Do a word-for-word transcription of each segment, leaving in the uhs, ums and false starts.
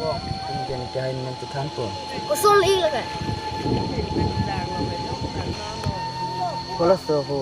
Bong, pini ke neli ke hai nangchethanpo. Kosonlo ik lake? Kolas to ho.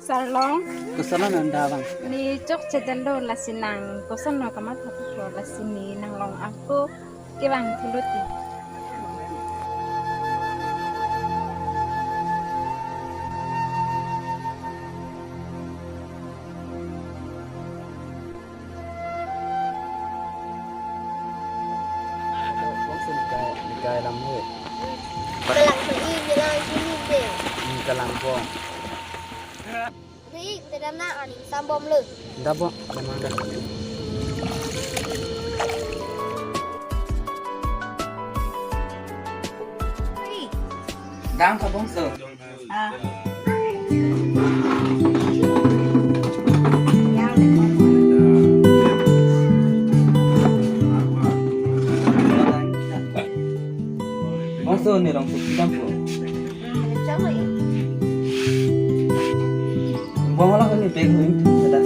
Sarlong. Koson lo nang da bang? Neli chokche dando, lasi nang koson lo kamatha thupo, lasi neli nanglong ako kevang thulo ti. Bongso, neli ke, neli ke lam he. Kalang pagi, kalang pagi deh. Hmm, kalang bong. Ri, bedam na aning sambom le. Da bong, da mang da. Dam ka bongso. Ah. Bongso, neli rong sik dam po. Bong hala kami bag hoi tu ada.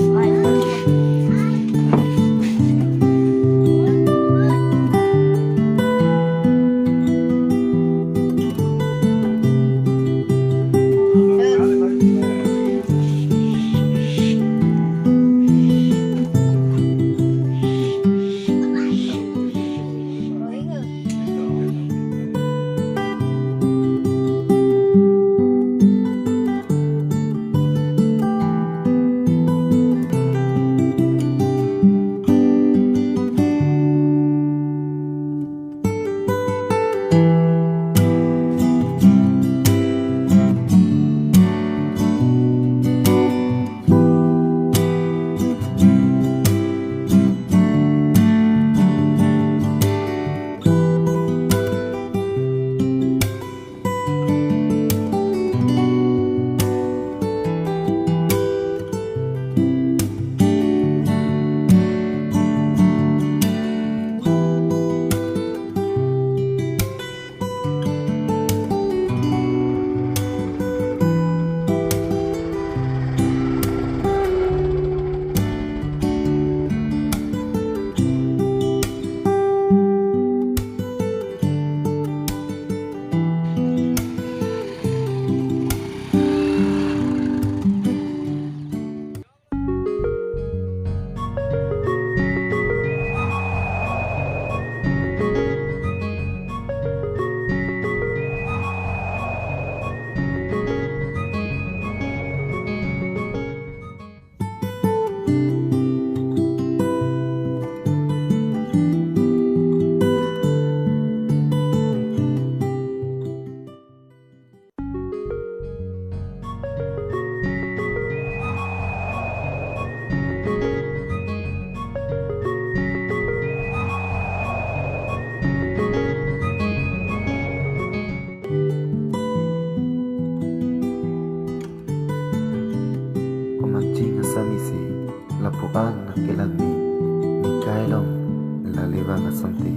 Nang asonte,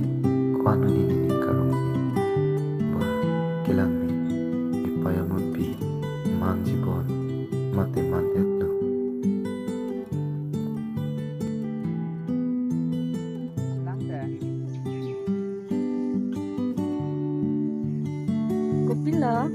ko-an hini nini karongji. Ba, kelang me, ipayam unpi, manji bon, mate man-etlo. Kopilo?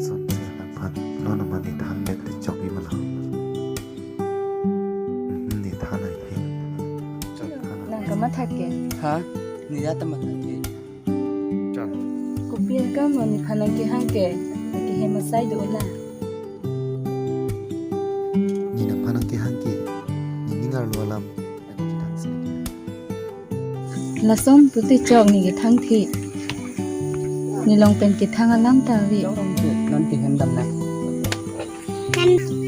Son se nangphan, non mane than bet te chok i mala. Mhm, ne than ai he. Chok than ai. Nang kamatha ke? Ha? Ne ya ta matha ke. Chok. Kopi akam nephan nangkehang ke? Kehem asai do la. Ne nangphan nangkehang ke? Ne ning arlo alam. Lason puti chok ne kethang thi. Ne long pen kethang alam ta ave. Chok long ke, non kehem dam nang.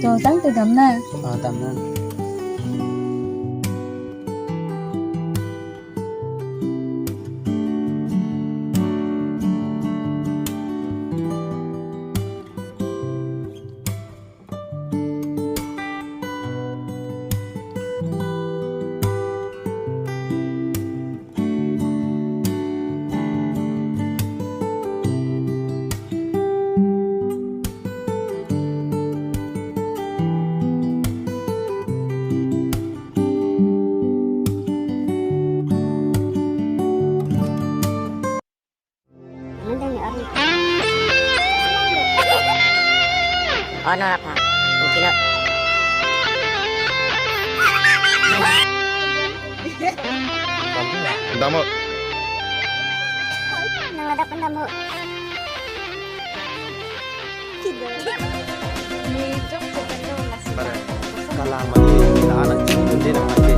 Chok tangte dam nang. Ah, dam nang. Ono rap ha. Ukilo. Damo. Nang ada pen damo. Ni jok jok pen damo nasi. Kalang mati, kita anak cium dia.